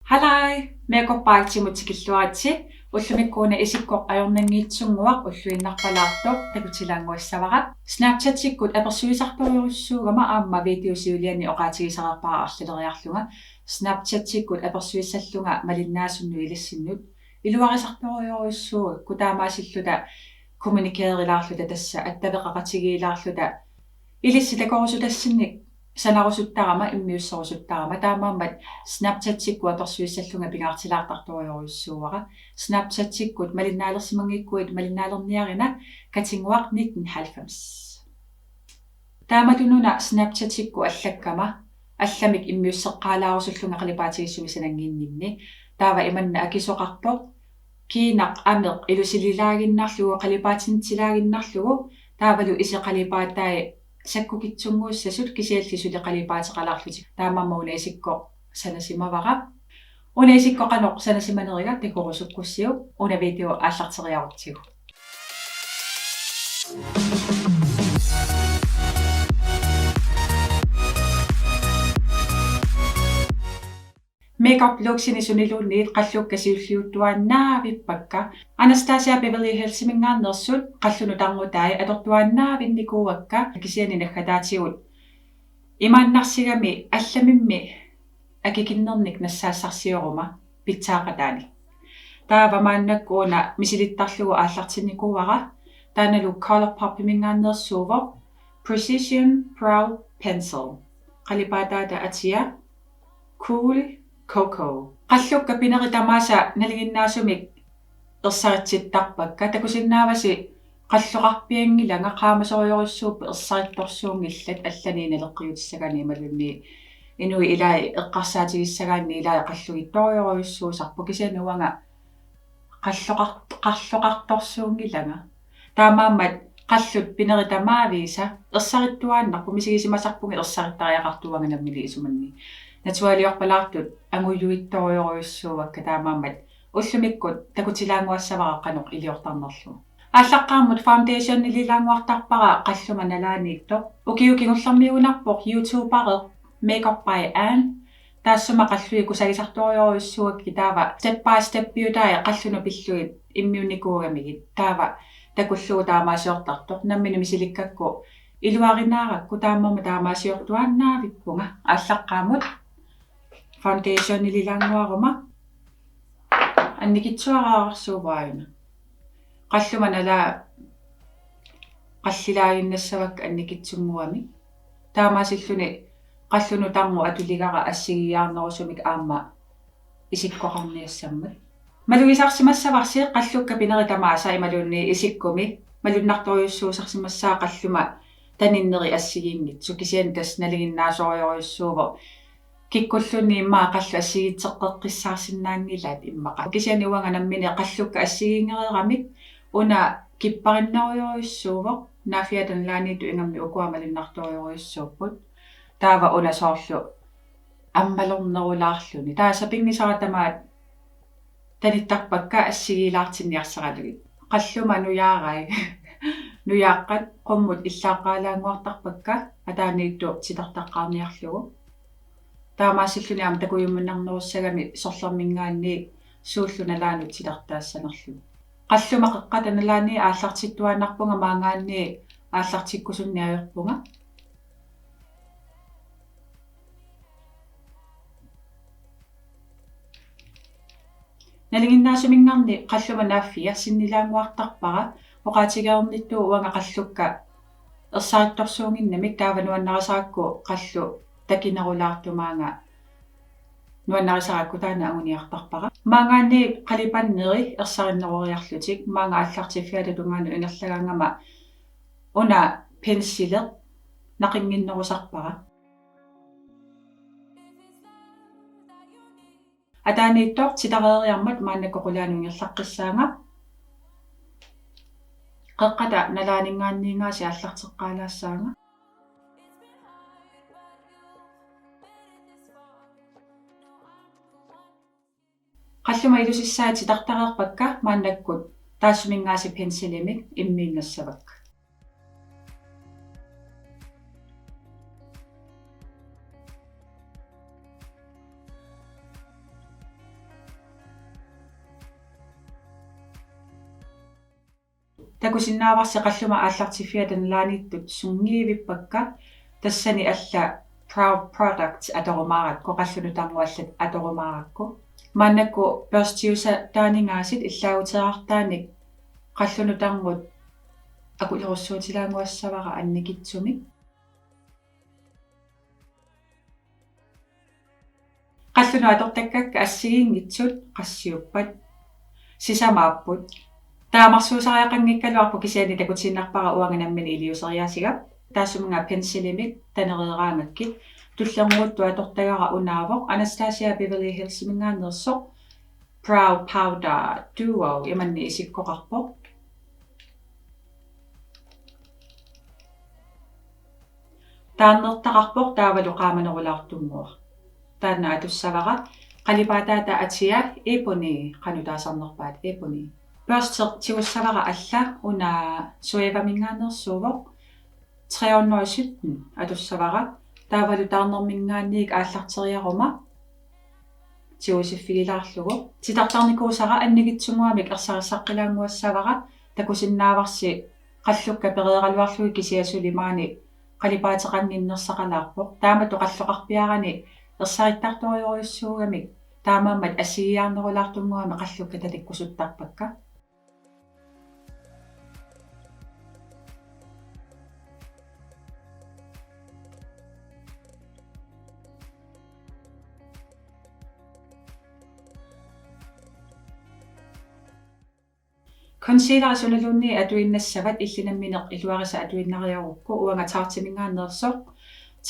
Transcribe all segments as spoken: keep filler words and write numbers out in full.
Haluu, Makeup by Aatsimut tikilluaritsi. Ullumikkut una isikkoq ajornanngitsunnguaq ulluinnarpalaartoq takutilaannguassavara. Snapchatikkut apersuisartorujorujussuugama aamma video siuliani oqaatigisareerpara arlaleriarlunga. Snapchatikkut apersuissallunga malinnaasunnut ilissinnut. Iluarisartorujorujussuugakku taamaasilluta kommunikerilaarluta tassa attaveqaqatigiilaarluta ilissi takorusutassinnik sanarusuttarama immiusserusuttarama taamaammat Snapchatikkut apersuissallunga pingaartilaartartorujorujussuuara. Snapchatikkut malinnaalersimanngikkuit malinnaalerniarina katinguaq nitten halvfems. Taamatut una Snapchatikkut allakkama allamik immiusseqqaalaarusullunga qalipaatigissumik sanannginninni. Taava imanna akisoqarpoq: kiinaq ameq ilusililaaginnarlugu qalipaatinitsilaaginnarlugu taavalu iseqalipaatai sakkukitsunnguussasut kisianni suli qalipaateqalaarlutik. Taamaammat una isikkoq sanasimavara. Una isikkoq qanoq sanasimaneriga takorusukkussiuk una video aallarteriarutsigu. Makeup looksinik suniluunniit qallukka siulliuttuaannavippakka. Anastasia Beverly Hillsiminngaanneersut qallunut tarnutai atortuaannavinnikuuakka kisianni naggataatigut imaannarsigami allamimmi akikinnernik nassaassarsioruma pitsaaqataanik. Taava maannakkut una misilittarlugu aallartinnikuuara, taannalu ColourPopiminngaanneersuuvoq Precision Brow Pencil. Qalipaataata atia Cool Cocoa. Qallukka pinerit tamaasa nalinginnaasumik ersaritsittarpakka, takusinnaavasi qalloqarpianngilanga, qaamasorujorujussuupput ersarittorsuunngillat allanik naleqqiutissagaanni imaluunniit inuit ilaat eqqarsaatigissagaanni ilaat qallugittorujorujussuusarput kisianni uanga qalloqar-, qalloqartorsuunngilanga. Taamaammat qallut pinerit tamaviisa ersarittuaannarput misigisimasarpunga ersarittariaqartuuanga nammineq isumanni. Naturaliorpalaartut angujuttorujorujussuuakka taamaammat ullumikkut takutilaannguassavara qanoq iliortarnerlugu. Aallaqqaammut foundationililaannguartarpara qalluma nalaaniittoq. Ukioq kingullermiugunarpoq YouTubereq Makeup by Anne. Taassuma qallui kusagisartorujorujussuuakkit taava step by stepiutai qallunut pillugit immiunnikuugamigit. Taava takullugu taamaasiortartoq. Nammineq misilikkakku iluarinaarakku taamaammat taamaasiortuaannavippunga. Aallaqqaammut foundationililaannguaruma annikitsuararsuuvoq aajuna. Qalluma nalaa qallilaaginnassavakka annikitsunnguamik. Taamaasilluni qallunut tarnut atuligara assigiiaarnerusumik aamma isikkoqarniassammat. Malugisarsimassavarsi qallukka pinerit tamaasa imaluunniit isikkumi malunnartorujussuusarsimassaaq qalluma taninneri assigiinngitsut kisianni tassa nalinginnaasorujorujussuuvoq kikkulluunniit immaqa qallut assigiitseqqeqqissaarsinnaanngilaat immaqa. Kisianni uanga nammineq qallukka assigiinngereeramik una kipparinnerujorujussuuvoq, naaffiata nalaaniittut ingammik ukua malunnartorujorujussuupput. Taava una soorlu ammalornerulaarluni. Taava sapinngisara tamaat tanittarpakka assigiilaartinniarsaralugit. Qalluma nujaarai. Nujaaqqat qummut illaaqqaalaannguartarpakka ataaniittoq titartaqqaarniarlugu. Taamaasilluni aamma takujummiinnarnerussagami sorlerminngaanniit suullu nalaanut titartaassanerlugu. Qalluma qeqqata nalaani aallartittuaannarpunga maanngaanniit aallartikkusunneq ajorpunga. Nalinginnaasuminngaanniit qalluma naaffia sinnilaannguartarpara, oqaatigereernittuuvoq uanga qallukka ersarittorsuunnginnamik taava nuannarisarakku qallut takinerulaartumaanga nuannarisarakku taanna anguniartarpara. Maanngaanniit qalipanneri ersarinneroriarlutik maanga aallartiffiata tungaanut ingerlagaangama una pensili naqinnginnerusarpara. Ataaniittoq titareeriarmat maannakkut qulaanut ingerlaqqissaanga. Qeqqata nalaaninngaanniingaasiit aallarteqqaalaassaanga. Qalluma ilusissaat titartareerpakka maannakkut taassuminngaasiit pensilimik immiinnassavakka. Takusinnaavarsi qalluma aallartiffiata nalaaniittut sungiivippakka, tassani alla Brow Product atorumaarakku, qallunutarnut allat atorumaarakku. Maannakkut børstiusattaaningaasit illaaguteerartaannik qallunutarnut akulerussuutilaannguassavara annikitsumik. Qallunut atortakkakka assigiinngitsut qassiuppat? Sisamaapput. Taamarsuusariaqanngikkaluarpoq, kisianni takutiinnarpara uanga nammineq iliuseriaasigaq. Taassuminnga pensilimik tanereeraangakkit. Tullinnguuttoq atortagara unaavoq Anastasia Beverly Hillsiminngaanneersoq Brow Powder Duo, imanni isikkoqarpoq. Taarnertaqarpoq taavalu qaamanerulaartunnguaq. Taanna atussavara qalipaataata atia Ebony, qanoq taasarnerpaat, Ebony. Børsti tigussavara alla, una Zoevaminngaanneersuuvoq, tre hundrede og sytten atussavara, taavalu taarnerminngaanniit aallarteriaruma tigusiffigilaarlugu. Titartarnikuusara annikitsunnguamik ersarissaqqilaannguassavara, takusinnaavarsi qallukka pereeraluarlugit kisianni suli maani qalipaateqannginnersaqalaarpoq. Taamatut qalloqarpiarani ersarittartorujorujussuugamik, taamaammat assigiiaarnerulaartunnguamik qallukka tatakkusuttarpakka. Concealeri sunaluunniit atuinnassavat, illit nammineq iluarisat atuinnariarukku. Uanga Tarteminngaanneersoq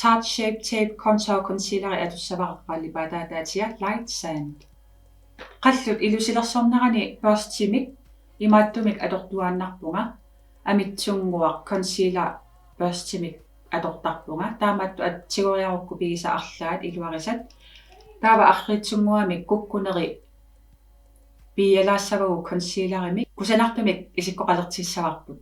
Tarte Shape Tape Contour Concealeri atussavara qalipaataata atia Light Sand. Qallut ilusilersornerani børstimik imaattumik atortuaannarpunga, amitsunnguaq concealer børstimik atortarpunga. Taamaattoq at-, tigoriarukku pigisat arlaat iluarisat. Taava arriitsunnguamik kukkuneri piialaassavagut concealerimik, kusanartumik isikkoqalertissavarput.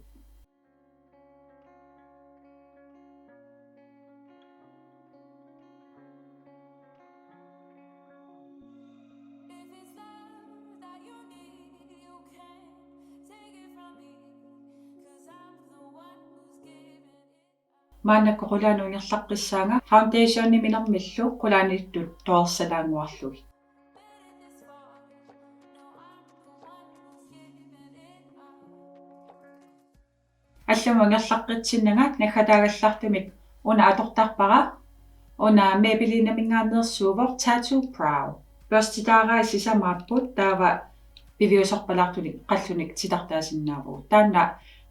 Maannakkut qulaanut ingerlaqqissaanga foundationiminermillu qulaaniittut torersalaannguarlugit. Allamut ingerlaqqitsinnanga naggataagallartumik una atortarpara, una Maybellineminngaanneersuuvoq Tattoo Brow. Børstitaarai sisamaapput, taava piviusorpalaartunik qallunik titartaasinnaavugut. Taanna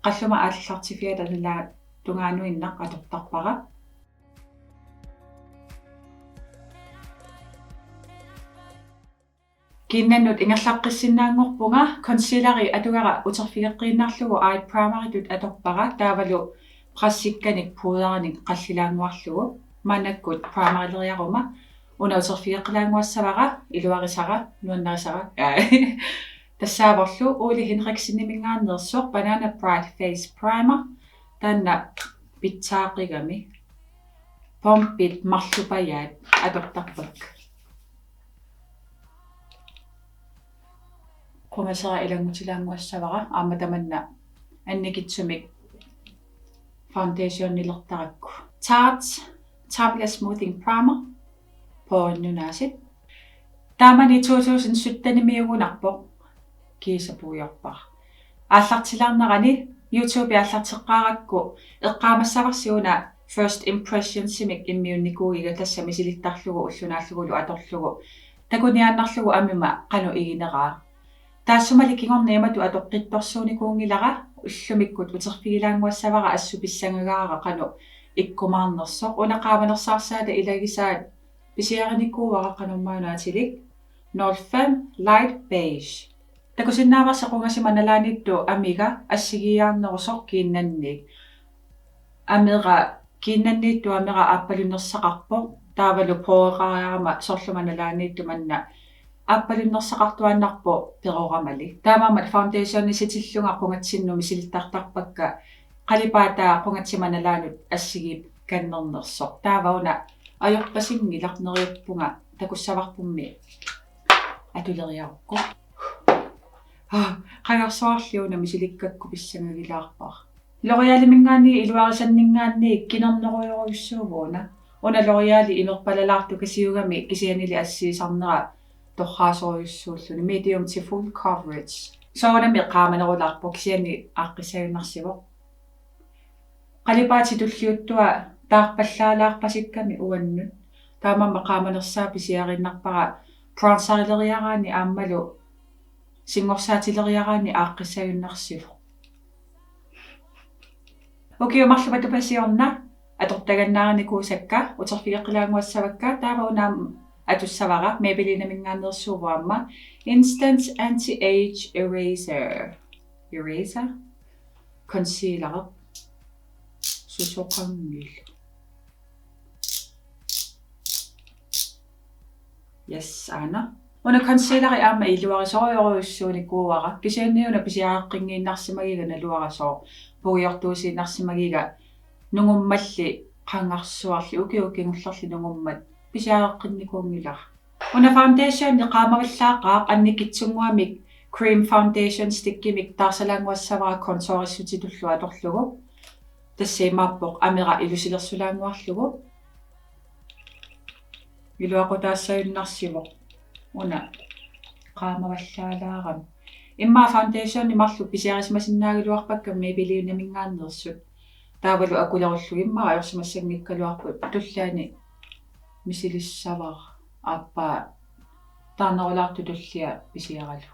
qalluma aallartiffiata nalaa tungaanuinnaq atortarpara. Kiinnannut ingerlaqqissinnaanngorpunga, concealeri atugara uterfigeqqiinnarlugu eye primeritut atorpara, taavalu pressikkanik pudderinik qallilaannguarlugu. Maannakkut primerileriaruma una uterfigeqqilaannguassavara, iluarisara, nuannarisara. Aa. Tassaavorlu Ole Henrikseniminngaanneersoq Banana Bright Face Primer. Taanna pitsaaqigami. Pumpit marlupajaat atortarpakka. Qungasera ilanngutilaannguassavara aamma tamanna annikitsumik foundationilertarakku. Tarte Timeless Smoothing Primer, porenunnaasit. Taamani to tusind syttenimiugunarpoq, kiisa puigorpara. Aallartilaarnerani, YouTube aallarteqqaarakku eqqaamassavarsi una first impressionsimik immiunnikuugiga, tassa misilittarlugu ulloq naallugulu atorlugu takuniaannarlugu amima qanoq igineraa. Taassumali kingorna imatut atoqqittorsuunikuunngilara, ullumikkut uterfigilaannguassavara assut pissangagaara qanoq ikkumaarnersoq. Una qaamanersaarsaata ilagisaat pisiarinikuuara, qanormaana atilik, nul fem Light Beige. Takusinnaavarsi qungasima nalaaniittut amiga assigiiaarnerusoq kiinnanniit. Amera, kiinnanniittut amera aappalunnersaqarpoq, taavalu poreqariarama soorlumi nalaaniittut manna aappalunnersaqartuaannarpoq peroramali. Taamaammat foundationisitillunga qungatsinnut misilittartarpakka qalipaataa qungasima nalaanut assigiikkannernersoq. Taava una ajorpasinngilaq, neriuppunga takussavarpummi atuleriarukku. Aa, Qangarsuarli una misilikkakku pissangagilaarpara. L'Oréaliminngaanniit iluarisanninngaanniit kinernerujorujussuuvoq una. Una L'Oréali imerpalalaartoq kasiugami kisiannili assiisarnera torraasorujussuulluni, medium to full coverage. Soorunami qaamanerulaarpoq kisianni aaqqissagunarsivoq. Qalipaatit tulliuttuat taarpallaalaarpasikkami uannut. Taamaammat qaamanersaa pisiariinnarpara bronzerileriaraanni aammalu singorsaatileriaraanni aaqqissagunarsivoq. Ukiut marluk matuma siorna atortagannaarinikuusakka uterfigeqqilaannguassavakka, taava una aamma atussavara Maybellineminngaanneersuuvoq aamma Instant Anti-Age Eraser. Eraser? Concealer. Susoqanngilaq. Yes, aana. Una concealeri aamma iluarisorujorujussuunikuuara. Kisianni una pisiareqqinngiinnarsimagiga naluara, sooq, puigortuusiinnarsimagiga nungummalli qangarsuarli, ukiut kingullerni nungummat pisiareqqinnikuunngilara. Una foundationi qaamavallaaqaaq annikitsunnguamik cream foundation stickimik taarsalaannguassavara contourissutitullu atorlugu. Tassa imaappoq amera ilusilersulaannguarlugu. Iluaqutaassagunnarsivoq una qaamavallaalaarami. Immaqa foundationi marluk pisiarisimasinnaagaluarpakka Maybellineminngaanneersut. Taavalu akulerullugit immaqa ajorsimassanngikkaluarput, tulliani misilissavara, aappaa taarnerulaartoq tullia pisiaralugu.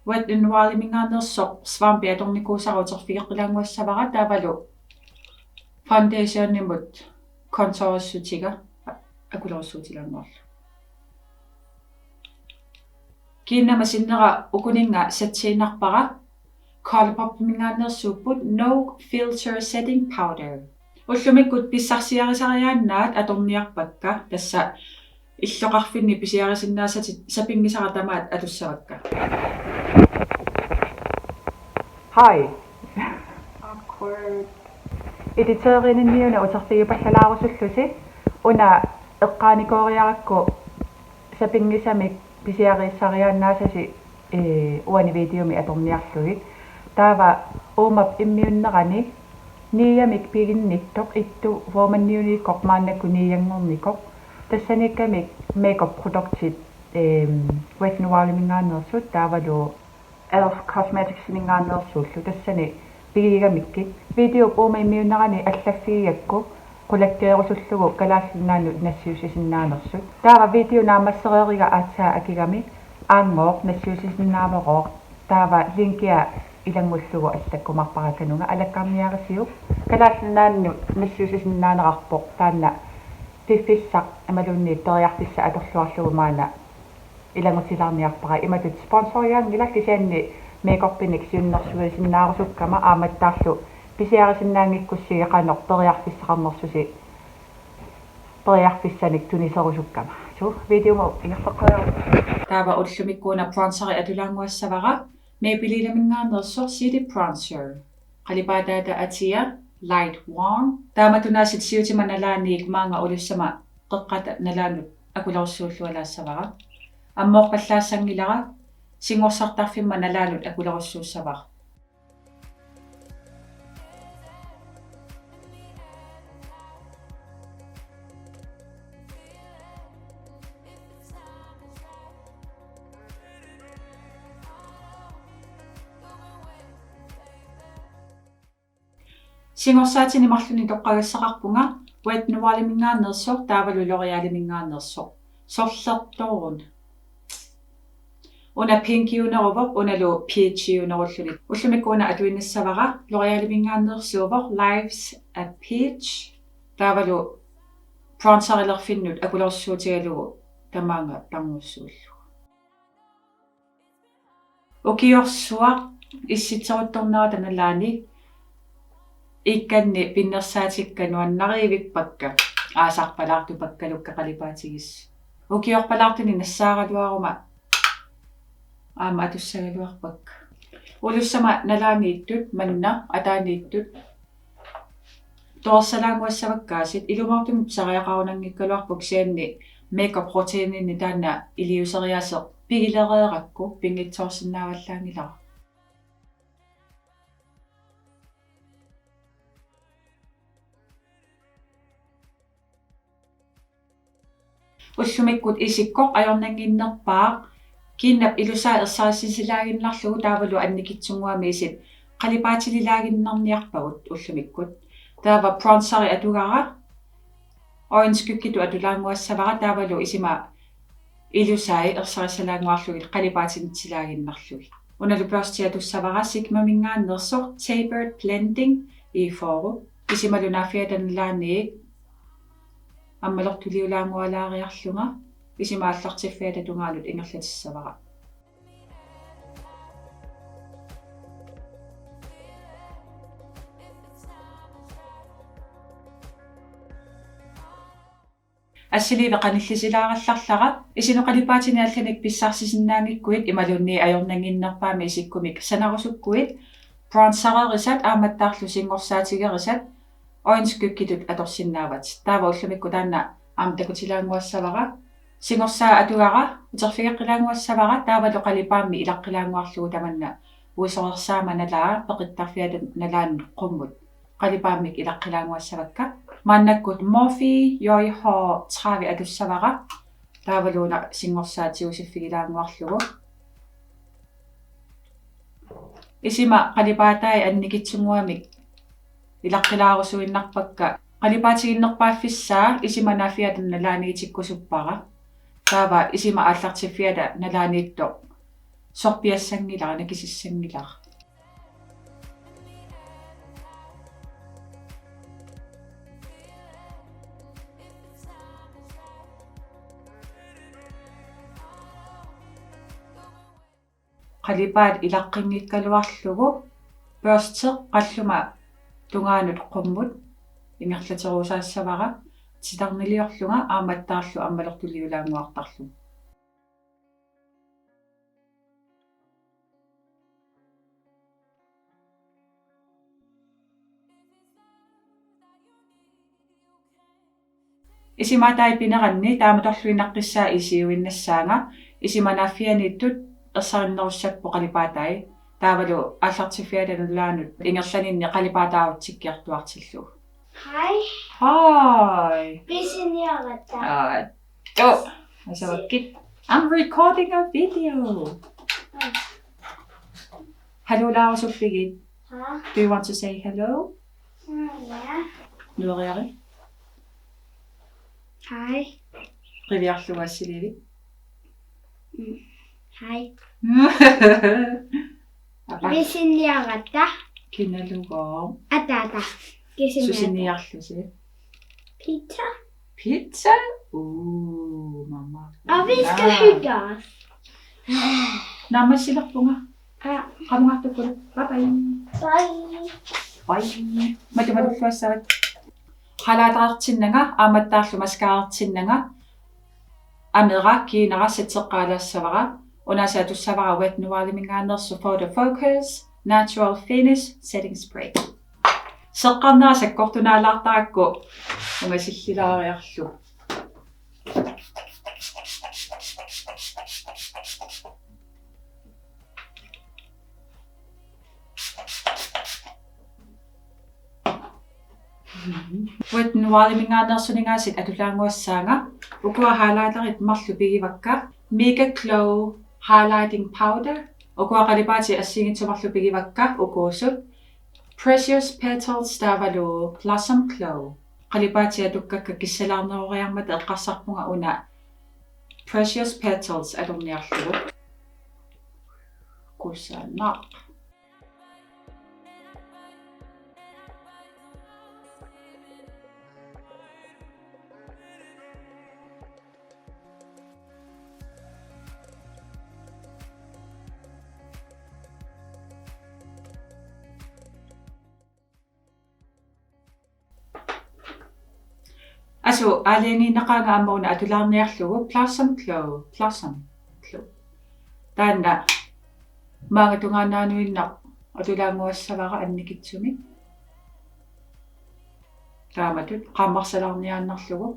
Wet n Wild-iminngaanneersoq svampi atornikuusara uterfigeqqilaannguassavara, taavalu foundationimut contourissutiga akulerussuutilaannguarlugu. Kiinnama sinnera ukuninnga satsiinnarpara, ColourPop-iminngaanneersuupput No Filter Setting Powder. Ullumikkut pissarsiarisariaannaat atorniarpakka, tassa illoqarfinni pisiarisinnaasatit sapinngisara tamaat atussavakka. Hi. Awkward. Editerininniuna uterfigipallalaarusullusi, una eqqaanikooriarakku sapinngisamik pisiarissariaannaasasi, ee, uani videomi atorniarlugit. Taava uumap immiunnerani niiamik piginnittoq ittu uamanniuniikkoq maannakkut niianngornikoq. Tassaniikkamik makeup produktit, eem, Wet n Wild-iminngaanneersut taavalu elf Cosmetics-iminngaanneersuullu tassani pigigamikkit. Videop uuma immiunnerani allaffigigakku qulakkeerusullugu Kalaallit Nunaannut nassiussisinnaanersut. Taava video naammassereeriga aatsaat akigami aanngooq nassiussisinnaavoq. Taava linkia ilanngullugu allakkumaarpara kanunga alakkarniarisiuk. Kalaallit Nunaannut nassiussisinnaanerarpoq taanna piffissaq imaluunniit periarfissaq atorluarlugu maanna ilanngutilaarniarpara. Imatut sponsoriaanngilaq, kisianni makeupinik siunnersuisinnaarusukkama aammattaarlu pisiarisinnaanngikkussigit qanoq periarfissaqarnersusi periarfissanik tuniserusukkama. Suu, videomut ingerlaqqaarpara. Taava ullumikkut una bronzeri atulaannguassavara, Maybellineminngaanneersoq City Bronzer. Qalipaataata atia, Light Warm. Taamatut aasiit siutima nalaaniit maanga ulussama qeqqata nalaanut akulerussuullualaassavara. Ammoorpallaassanngilaq, singorsartarfimma nalaanut akulerussuussavara. Singorsaatinik marlunnik toqqagassaqarpunga Wet n Wild-iminngaanneersoq taavalu L'Oréal-iminngaanneersoq. Sorlertoruna. Una pinkiuneruvoq, unalu peachiunerulluni. Ullumikkut una atuinnassavara, L'Oréal-iminngaanneersuuvoq Life's a Peach. Taavalu bronzerilerfinnut akulerussuutigalugu tamaanga tarnussuullugu. Ukiorsuaq issitseruttornerata nalaani iikkanni pinnersaatikka nuannarivippakka. aasarpalaartupakkalukka qalipaatigissut. Ukiorpalaartunik nassaaraluaruma aamma atussagaluarpakka. Ulussama nalaaniittut manna ataaniittut torsalaannguassavakka aasiit, ilumoortumik pisariaqarunanngikkaluarpoq kisianni makeup rutininni taanna iliuseriaaseq pigilereerakku pinngitsoorsinnaavallaanngilara. Ullumikkut isikkoq ajornannginnerpaaq, kiinnap ilusaa ersarissisilaaginnarlugu taavalu annikitsunnguamik isit qalipaatililaaginnarniarpagut ullumikkut. Taava bronzeri atugara, øjenskyggitut atulaannguassavara taavalu isima ilusai ersarissalaannguarlugit qalipaatitsilaaginnarlugit. Unalu børsti atussavara Sigmaminngaanneersoq Tapered Blending E fyrre. Isimalu naaffiata nalaaniit ammalortuliulaanngualaariarlunga isima aallartiffiata tungaanut ingerlatissavara. Assiliivi qanillisilaarallarlara, isinut qalipaatinik allanik pissarsisinnaanngikkuit imaluunniit ajornannginnerpaamik isikkumik sanarusukkuit, bronzererisat aammattaarlu singorsaatigerisat øjenskyggitut atorsinnaavatit. Taava ullumikkut taanna aamma takutilaannguassavara. Singorsaat atugara uterfigeqqilaannguassavara taavalu qalipaammik ilaqqilaannguarlugu tamanna uisoreersaama nalaa peqittarfiata nalaani qummut. Qalipaammik ilaqqilaannguassavakka. Maannakkut Morphe J H tredive atussavara. Taavalu una singorsaat tigusiffigilaannguarlugu. Isima qalipaatai annikitsunnguamik ilaqqilaarusuinnarpakka. Qalipaatiginnerpaaffissaa isima naaffiata nalaaniitikkusuppara. Taava isima aallartiffiata nalaaniittoq sorpiassanngilara, nakisissanngilara. Qalipaat ilaqqinngikkaluarlugu børsti qalluma tungaanut qummut ingerlaterusaassavara, titarniliorlunga aammattaarlu ammalortuliulaannguartarlunga. Isima atai pineranni taamatorluinnaqqissaa isiuinnassaanga, isima naaffianiittut ersarinnerussapput qalipaatai, taavalu aallartiffiata nalaanut ingerlaninni qalipaataarutsikkiartuartillugu. Hej. Hej. Pisiniaratta. Aa, to. Asavakkit. I'm recording a video. Halulaarusuppigit? Haa? Do you want to say hello? Mm, ja. Nueriari? Hej. Qiviarlugu assiliivi? Mm, hej. Apa. Pisiniaratta. Kinaluunniit? Ataata. Kisianni. Susiniarlusi? Pizza. Pizza? Uu, mamma. Og vi skal hygge os. Naammassilerpunga. Ja. Qamungartukkulu. Bye bye. Bye. Bye. Matumalulluassavat. Highlighterertinnanga, aammattaarlu mascarartinnanga. Amera kiinara setseqqaalaassavara. Una aasiit atussavara Wet n Wild-iminngaanneersoq Photo Focus Natural Finish Setting Spray. Seqqarnera sakkortunaalaartarakku ungasillilaariarlu. Wet n Wild-iminngaanneersuningaasiit atulaannguassaanga. Ukua highlighterit marluk pigivakka. Mega Glow Highlighting Powder. Ukua qalipaatit assigiinngitsut marluk pigivakka ukuusut. Precious Petals taavalu Blossom Glow. Qalipaatit atukkakka kissalaarneroriarmata eqqarsarpunga una Precious Petals atorniarlugu. Kusanaq. Asu aalajangiinnaqaanga aamma una atulaarniarlugu Blossom Glow, Blossom Glow. Taanna maanga tungaannaanut atulaannguassavara annikitsumik. Taamatut qaammarsalaarniaannarlugu.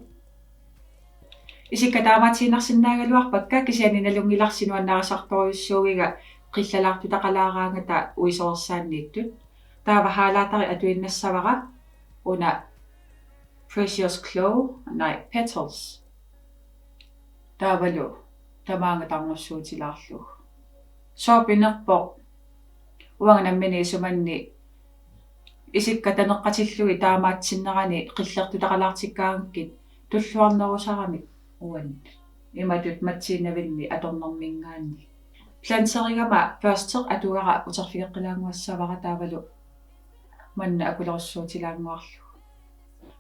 Isikka taamaatiinnarsinnaagaluarpakka kisianni nalunngilarsi nuannarisartorujussuugiga qillalaartutaqalaaraangata uisoorsaanniittut. Taava highlighteri atuinnassavara una Precious Glow, nej, Petals. Taavalu tamaanga tarnussuutilaarlugu. Sooq pinerpoq uanga nammineq isumanni isikka taneqqatillugit taamaatsinnerani qillertutaqalaartikkaangakkit tulluarnerusaramik uannut. Imatut matsiinnavinni atornerminngaanniit. Blenderigama børsteq atugara uterfigeqqilaannguassavara taavalu manna akulerussuutilaannguarlugu.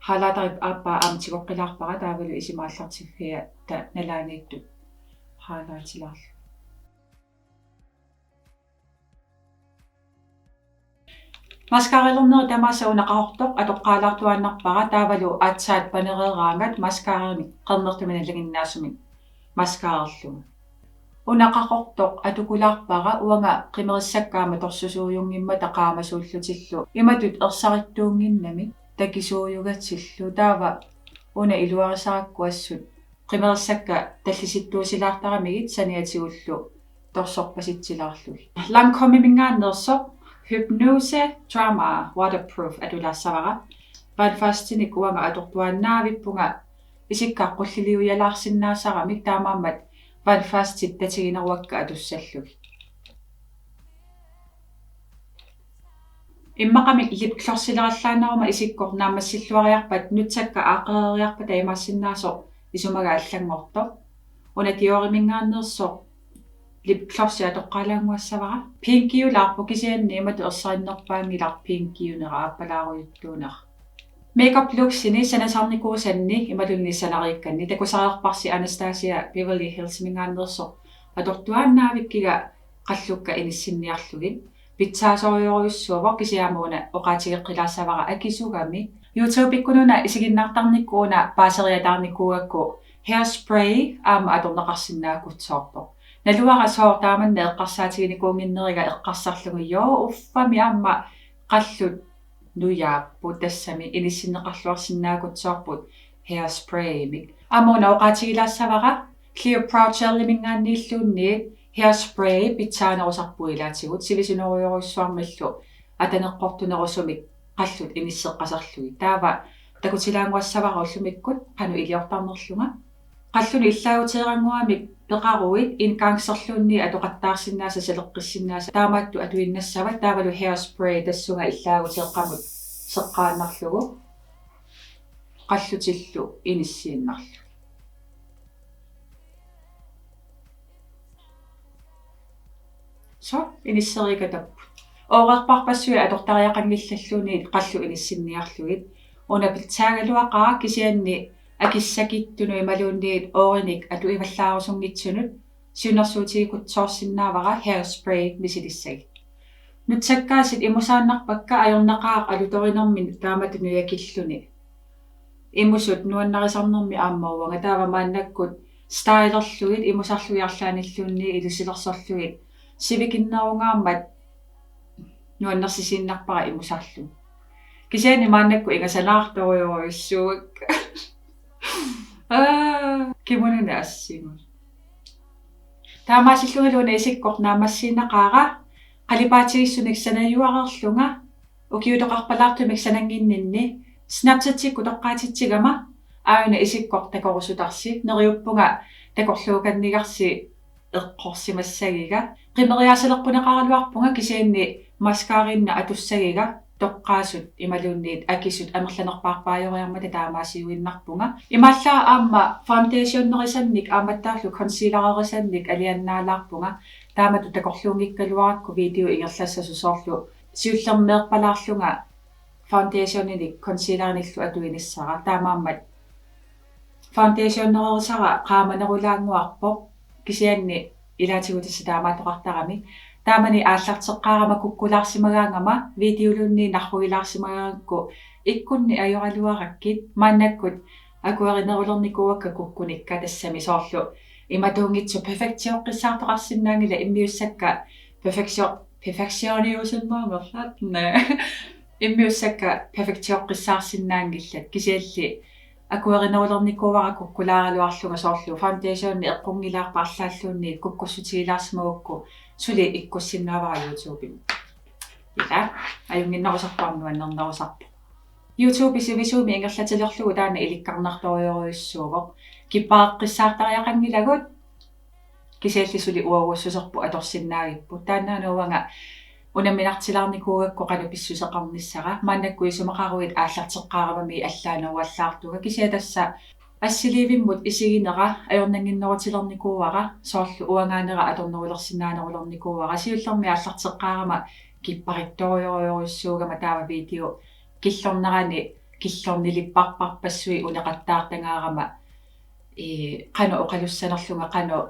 Highlighterip aappaa aamma tigoqqilaarpara taavalu isima aallartiffiata nalaaniittut highlightilaarlugu. Mascaralerneri tamaasa una qaqortoq atoqqaalaartuaannarpara taavalu aatsaat panereeraangat mascaramik qernertumik nalinginnaasumik mascarerlugu. Una qaqortoq atukulaarpara uanga qimerissakka aamma torsusuujunngimmat qaamasuullutillu imatut ersarittuunnginnamik takisuujugatillu taava una iluarisarakku assut qimerissakka tallisittuusilaartaramigit saniatigullu torsorpasitsilaarlugit. Lancômeminngaanneersoq Hypnôse Drama Waterproof atulaassavara. Vandfastinik uanga atortuaannavippunga isikka qulliliujalaarsinnaasaramik taamaammat vandfastit tatigineruakka atussallugit. Immaqami lipglossilerallaaneruma isikkoq naammassilluariarpat nutsakka aaqqereeriarpata imaassinnaasoq isumaga allanngortoq. Una Dioriminngaanneersoq lipglossi atoqqaalaannguassavara. Pinkiulaarpoq kisianni imatut ersarinnerpaanngilaq pinkiunera aappalaarujuttuunera. Makeup looksini sanasarnikuusanni imaluunniit sanariikkanni takusariaqarparsi Anastasia Beverly Hillsiminngaanneersoq atortuaannavikkiga qallukka inissinniarlugit. Pitsaasorujorujussuuvoq kisianni aamma una oqaatigeqqilaassavara akisugami. YouTube-ikkut una isiginnaartarnikkut una paaseriataarnikuugakku hairspray aamma atorneqarsinnaakutsoorpoq. Naluara sooq taamanna eqqarsaatiginikuunnginneriga eqqarsarlugu joo uffami aamma qallut nujaapput tassami inissinneqarluarsinnaakutsoorput hairspraymik. Aamma una oqaatigilaassavara Clear Brow Geliminngaanniilluunniit hairspray pitsaanerusarput ilaatigut sivisunerujorujussuarmillu ataneqqortunerusumik qallut inisseqqaserlugit. Taava takutilaannguassavara ullumikkut qanoq iliortarnerlunga. Qallunut illaaguteerannguamik peqaruit engangsserluunniit atoqattaarsinnaasat saleqqissinnaasat taamaattut atuinnassavat taavalu hairspray tassunga illaaguteeqqamut seqqaannarlugu qallutillu inissiinnarlugit. Sooq, inissereerikatapput. Oorerparpassuit atortariaqanngillalluunniit qallut inissinniarlugit. Una pitsaagaluaqaaq kisianni akissakittunut imaluunniit oorinik atuivallaarusunngitsunut siunnersuutigikutsoorsinnaavara hairspray misilissagit. Nutsakkaasiit imusaannarpakka ajornaqaaq alutorinermini taamatut nujakilluni. Imusut nuannarisarnermi aamma uanga taava maannakkut stylerlugit imusarlugit arlaannilluunniit ilusilersorlugit sivikinnerungaarmat nuannersisiinnarpara imusarlugit. Kisianni maannakkut ingasanaartorujorujussuuakka. Aa, kimununa assimut. Taamaasillungalu una isikkoq naammassiinnaqaara qalipaatigissunik sanajuareerlunga ukiutoqarpalaartumik sanannginninni Snapchatikkut toqqaatitsigama aajuna isikkoq takorusutarsi neriuppunga takorluukannigarsi eqqorsimassagiga. Qimeriaasaleqquneqaraluarpunga kisianni mascariinnaq atussagiga toqqaasut imaluunniit akisut amerlanerpaarpaajoriarmata taamaasiuinnarpunga. Imaallaat aamma foundationerisannik aammattaarlu concealererisannik aliannaalaarpunga. Taamatut takorluunngikkaluarakku video ingerlassasoq soorlu siullermeerpalaarlunga foundationinik concealerinillu atuinissara. Taamaammat foundationererisara qaamanerulaannguarpoq kisianni ilaatigut tassa taamaattoqartarami. Taamani aallarteqqaarama kukkulaarsimagaangama videoluunniit narrugilaarsimagaangakku ikkunni ajoraluarakkit maannakkut akuerinerulernikuuakka kukkunikka, tassami soorlu imatuunngitsoq perfektioqqissaartoqarsinnaanngilaq, immiussakka perfektio-, perfektioniusimmaanngorlaat. Immiussakka perfektioqqissaarsinnaanngillat, kisianni akuerinerulernikuuara kukkulaaraluarlunga, soorlu foundationi eqqunngilaarpoq arlaanniit kukkussutigilaarsimagukku suli ikkussinnaavara YouTubemi. Ila, ajunnginnerusarpoq, nuannernerusarpoq. YouTube sivisuumik ingerlatilerlugu taanna ilikkarnartorujorujussuuvoq. Kippareqqissaartariaqanngilagut, kisianni suli uagussuserput atorsinnaagipput. Taannaana uanga unamminartilaarnikuugakku qanoq pissuseqarnissara. Maannakkut isumaqaruit aallarteqqaaravami allaaneruallaartunga, kisianni tassa assiliivimmut isiginera ajornannginnerutilernikuuara, soorlu uangaanera atornerulersinnaanerulernikuuara. Siullermik aallarteqqaarama kipparittorujorujussuugama taava video killornerani killornilipparparpassuit uneqattaartagaarama, ee, qanoq oqalussanerlunga, qanoq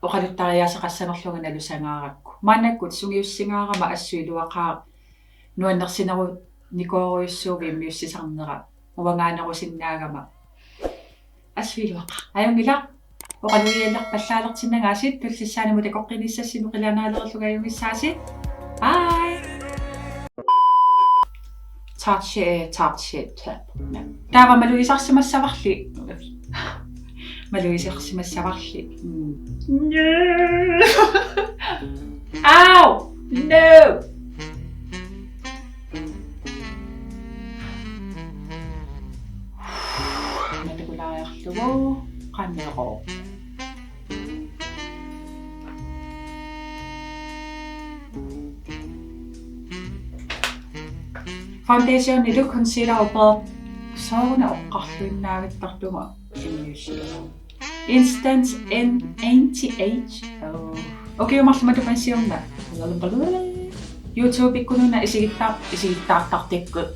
oqaluttariaaseqassanerlunga nalusagaarakku. Maannakkut sungiussingaarama assut iluaqaaq nuannersinerunikoorujussuuvoq immiussisarnera uangaanerusinnaagama. Assut iluaqaaq. Ajunngilaq. Oqalugiallerpallaalertinnagaasit, tullissaani takoqqinissassinut qilanaalerillugu ajunngissaasi. Bye. Touch it, touch it. Taava malugisarsimassavarli. Malugisarsimassavarli. Mm. Au! No! Matakulaariarlugu qaneqo. Foundationilu concealer upper sooruna oqqarluinnaagattartunga. Instant N anti-age. Oh. Okay, marluk matupansiorna. YouTube-ikkut una isigittaar-, isigittaartartikkut.